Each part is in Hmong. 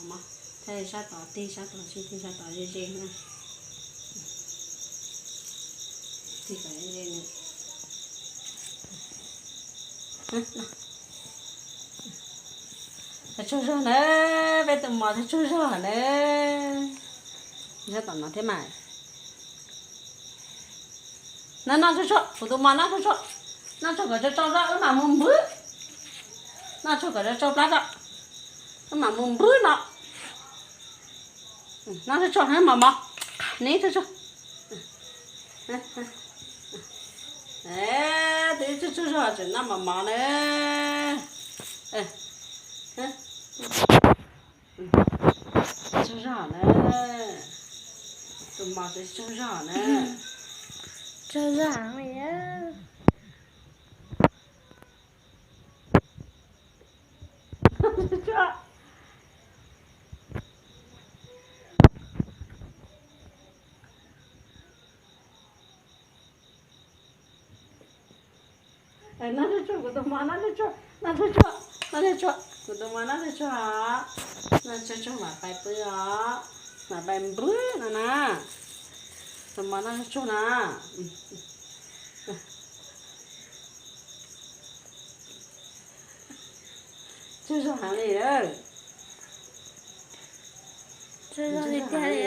Mov, sab tod tig, sab tod sib tig, sab tod ze ze na. Tig kom ze ze na. Tsaug zog na, peb tus mov tsaug zog na. Sab tom no thiab mas. Na noj tsuag tsuag, kuv tus mov noj tsuag tsuag. Noj tsuag kom tsau tsau tso wb mam mus npwb. Noj tsuag kom tsau tsau plab tso, wb mam mus npwb no. Noj tsuag tsuag, mov mov, neb tsuag tsuag. Twb tsaug tsaug zog tseem noj mov mov na. Tsaug zog na, tus mov tseem tsaug zog na. Tsaug zog heev li. Noj tsuag tsuag, kuv tus mov noj tsuag tsuag, noj tsuag tsuag, noj tsuag tsuag, kuv tus mov noj tsuag tsuag os. Noj tsuag tsuag mam pais pw os, mam pais npwb no na. Tus mov noj tsuag tsuag na. Tsaug zog heev li. Tsaug zog li tiag li.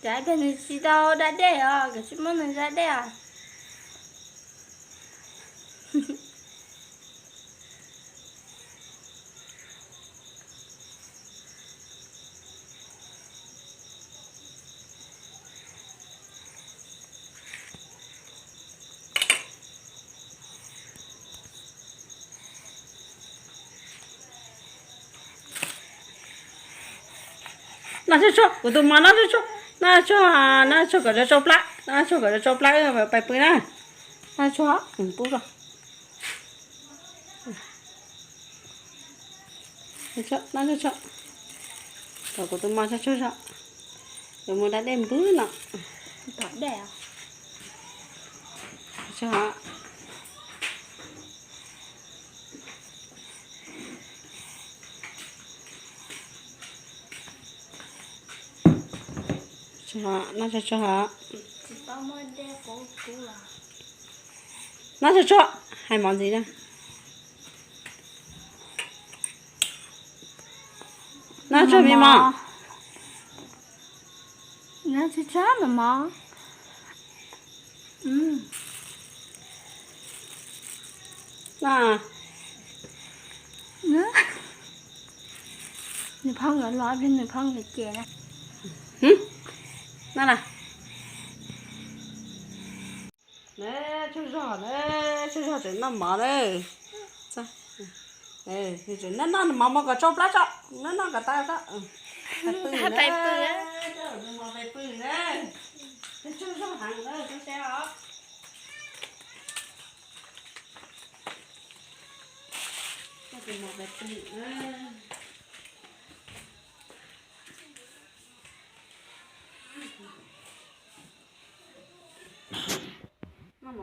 Cas kawg nws tsis tau da dej os, kawg tsis muab nws da dej os. Noj tsuag tsuag, kuv tus mov noj tsuag tsuag, noj tsuag, noj tsuag kom tsau tsau plab, noj tsuag kom tsau tsau plab, pais pw na. Noj tsuag, pub os. Noj tsuag tsuag, kom kuv tus mov tsaug tsaug zog, yuav mus da dej npwb no. Tom dej os. Noj tsuag tsuag, noj tsuag tsuag, hais mov ntxiv na. Noj tsuag me mov. Noj tsuag tsuag me mov. Nws phob nkawd los, nws phob nkawd ces na. Noj na. Tsaug zog na, tsaug zog tseem noj mov na. Noj noj mov mov kom tsau plab tso, noj noj kom tas tso. Pais pw na, pais pw na. Tsaug zog heev na, tsaug zog os. Noj mov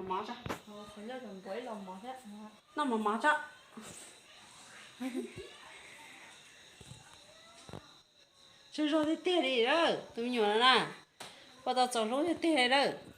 mov tso. Noj mov mov tso. Tsaug zog tiag tiag li lawm, tus me nyuam no na. Ua tau txaus hlub tiag tiag li lawm.